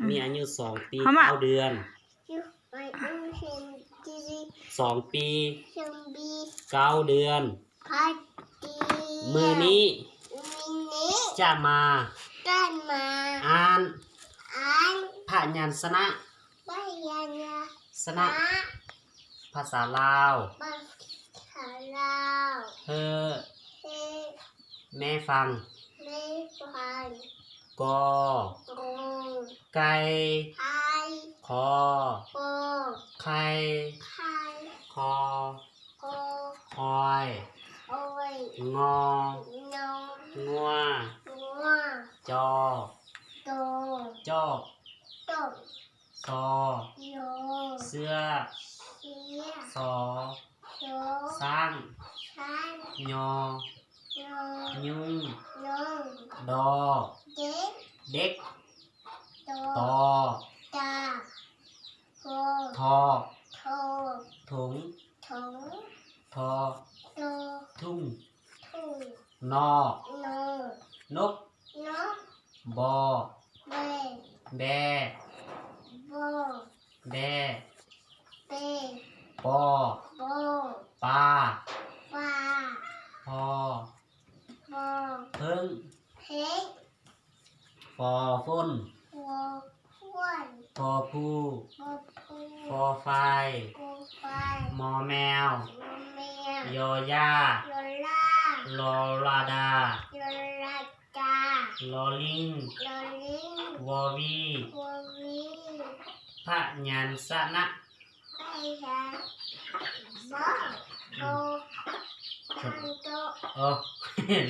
ມີອາຍຸສອງປີ ເກົ້າເດືອນ. ສອງປີ ສອງປີ ເກົ້າເດືອນ. ມື້ນີ້ ມື້ນີ້ ຈະມາ ຈະມາ ອ່ານ ອ່ານ ພະຍັນຊະນະ ພະຍັນຊະນະ ຊະນະ ພາສາລາວ ພາສາລາວ ໃຫ້ ໃຫ້ ແມ່ຟັງ ແມ່ຟັງ. ກ ກ ໄກ່ ໄກ່ ຂໍ ຂໍ ໄຂ່ ໄຂ່ ຂໍ ຂໍ ຄວາຍ ຄວາຍ ງ ງ ງົວ ງົວ ຈ ຈ ຈອກ ຈອກ ຊ ຊ ເສື້ອ ເສື້ອ ຊ ຊ ຊ້າງ ຊ້າງ ຍ ຍ ຍຸງ ຍຸງ ດ ເດັກ ເດັກ ຕ ຕ ຕ ໂທ ໂທ ຖົງ ຖົງ ທ ທ ທຸ່ງ ທຸ່ງ ນ ນ ນົກ ນົກ ບ ແບ ແບ ໂບ ແບ ເປ ປໍ ປາ ປາ ພໍ ພໍ ເຜິ້ງ ເຜິ້ງ ຟໍ ຝົນ ຟໍ ຝົນ ພໍ ພູ ພໍ ພູ ຟໍ ຄວາຍ ຄໍ ຄວາຍ ມໍ ແມວ ມໍ ແມວ ຢໍ ຢາ ຢໍ ຢາ ລໍ ຫຼາ ດາ ລໍ ຫຼາ ດາ ລໍ ລິງ ລໍ ລິງ ວໍ ວີ ວໍ ວີ ພະຍັນຊະນະ ພະຍັນຊະນະ ໂຕ ໂຕ ໂຕ ໂອ້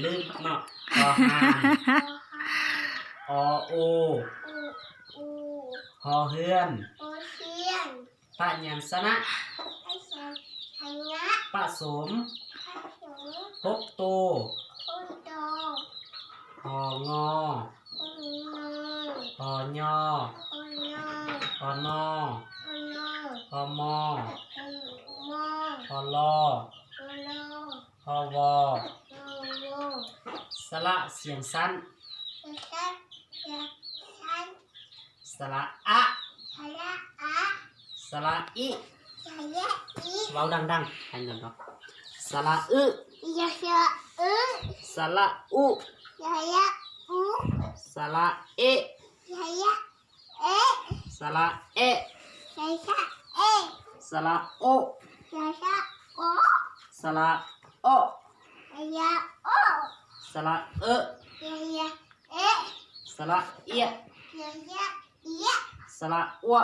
ລືມເນາະ ພໍ ຫານ ພໍ ຫານ ອໍ ໂອ ໂອ ໂອ ຫໍ ເຮືອນ ຫໍ ເຮືອນ ພະຍັນຊະນະ ພະຍັນຊະນະ ປະສົມ ປະສົມ ຫົກໂຕ ຫົກໂຕ ຫ ງ ຫ ງ ຫ ຍ ຫ ຍ ຫ ນ ຫ ນ ຫ ມ ຫ ມ ຫ ລ ຫ ລ ຫ ວ ຫ ວ ສະຫຼະສຽງສັ້ນ ສະຫຼະສຽງສັ້ນ ສະຫຼະອະ ສະຫຼະອະ ສະຫຼະອິ ສະຫຼະອິ ເວົ້າດັງໆ ໃຫ້ເນາະ ສະຫຼະອຶ ສະຫຼະອຶ ສະຫຼະອຸ ສະຫຼະອຸ ສະຫຼະເອ ສະຫຼະເອ ສະຫຼະເອ ສະຫຼະເອ ສະຫຼະໂອ ສະຫຼະໂອ ສະຫຼະໂອ ສະຫຼະໂອ ສະຫຼະເອີ ສະຫຼະເອ ສະຫຼະເອ ສະຫຼະເອ ສະຫຼະອົວ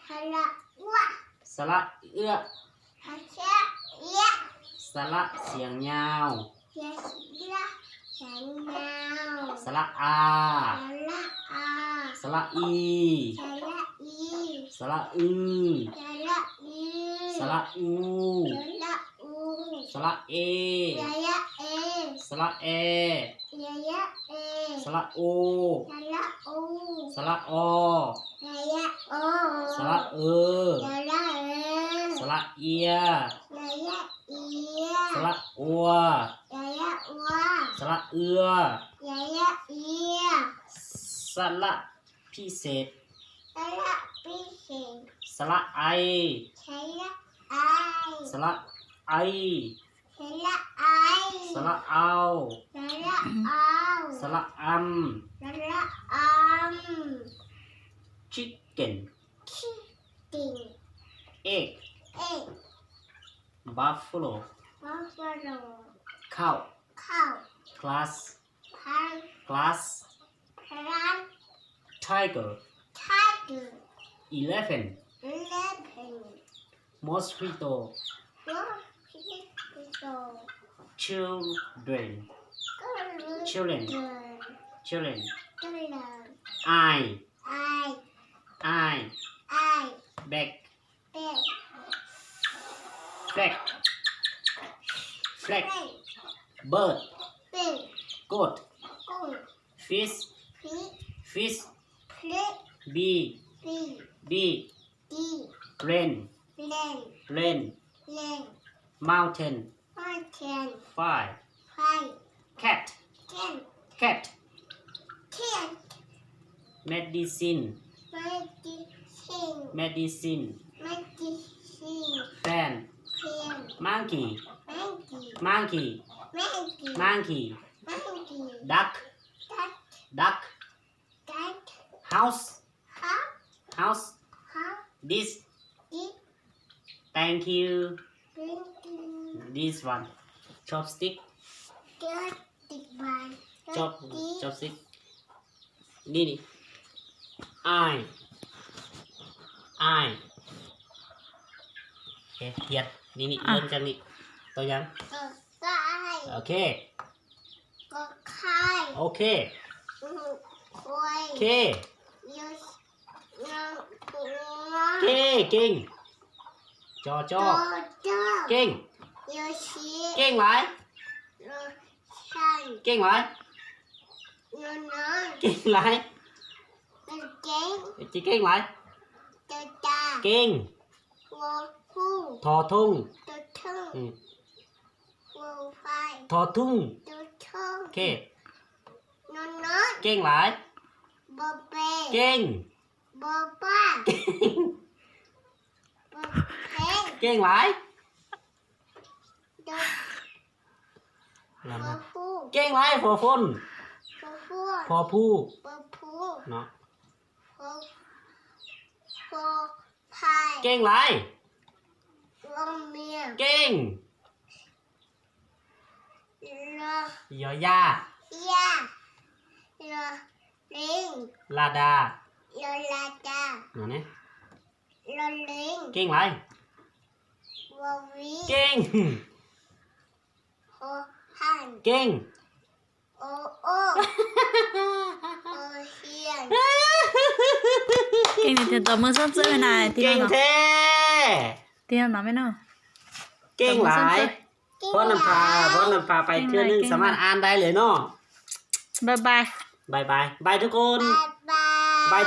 ສະຫຼະອົວ ສະຫຼະເອື້ອ ສະຫຼະເອື້ອ ສະຫຼະສຽງຍາວ ສະຫຼະສຽງຍາວ ສະຫຼະອາ ສະຫຼະອາ ສະຫຼະອີ ສະຫຼະອີ ສະຫຼະອື ສະຫຼະອື ສະຫຼະອູ ສະຫຼະອູ ສະຫຼະເອ ສະຫຼະເອ ສະຫຼະແອ ສະຫຼະແອ ສະຫຼະໂອ ສະຫຼະໂອ ສະຫຼະອໍ ສະຫຼະອໍ ສະຫຼະເອີ ສະຫຼະເອີ ສະຫຼະເອຍ ສະຫຼະເອຍ ສະຫຼະອົວ ສະຫຼະອົວ ສະຫຼະເອື້ອ ສະຫຼະເອື້ອ ສະຫຼະພິເສດ ສະຫຼະພິເສດ ສະຫຼະໄອ ສະຫຼະໄອ ສະຫຼະໄອ ສະຫຼະໄອ ສະຫຼະເອົາ ສະຫຼະເອົາ ສະຫຼະອຳ ສະຫຼະອຳ chicken chicken egg egg buffalo buffalo ເຂົ້າ ເຂົ້າ glass glass glass glass tiger tiger elephant elephant mosquito mosquito children children children children eye eye eye eye bag bag flag flag bird bird goat goat fish fish fish bee bee bee bee rain rain rain rain mountain mountain fire fire cat cat cat cat medicine, medicine, medicine, medicine, pen, pen, monkey, monkey, monkey, monkey, monkey, monkey, duck, duck, duck, duck, house, house, house, house, this, this, thank you, thank you, this one, chopstick, chopstick one, chop chopstick, chopstick ນີ້ ນີ້ eye, eye ໂອເຄ ຂຽນ ນີ້ ນີ້ ອ່ະ ເລີ່ມຈາກນີ້ ຕົວຫຍັງ? ກອໄກ່ ໂອເຄ ກອໄຂ່ ໂອເຄ ຄວາຍ ເຄ ຍ ຍ ຍ ເກ ເກັ່ງ ຈ ຈ ຈ ຈ ເກັ່ງ ຍ ຊີ ເກັ່ງຫຼາຍ ຍ ຊັນ ເກັ່ງຫຼາຍ ຍ ນອນ ເກັ່ງຫຼາຍ ຍ ເກັ່ງ ຈະເກັ່ງຫຼາຍ ຈ ຈາ ເກັ່ງ ວ ວ ທອ ທຸງ ທອ ທຸງ ອືມ ວ ວາຍ ທອ ທຸງ ທອ ທຸງ ໂອເຄ ນອນ ນອນ ເກັ່ງຫຼາຍ ບອ ເປ ເກັ່ງ ບອ ປາ ເກັ່ງ ບອ ເພັງ ເກັ່ງຫຼາຍ ດ ດ ພໍ ພໍ ເກັ່ງຫຼາຍ ພໍ ຝົນ ພໍ ຝົນ ພໍ ພູ ພໍ ພູ ເນາະ ພໍ ພໍ ພາຍ ເກັ່ງຫຼາຍ ວ ເມຍ ເກັ່ງ ລ ຢ ຢາ ຢາ ລ ລິງ ລາດາ ລ ລາດາ ນອນ ນອນ ລິງ ເກັ່ງຫຼາຍ ວ ວີ ເກັ່ງ ໂຮ ຮັນ ເກັ່ງ ໂອ ໂອ ໂອ ຮຽນ ເກັ່ງແທ້ ຕົບມືຊົມເຊີຍໃຫ້ນາຍ ເກັ່ງແທ້ ຕຽມນຳແມ່ເນາະ ເກັ່ງຫຼາຍ ຕບມືຊົມເຊີຍ ພອນນຳພາ ພອນນຳພາໄປເທື່ອໜຶ່ງ ເກັ່ງຫຼາຍ ສາມາດອ່ານໄດ້ເລີຍເນາະ ບາຍບາຍ ບາຍບາຍ ບາຍທຸກຄົນ ບາຍບາຍ ບາຍ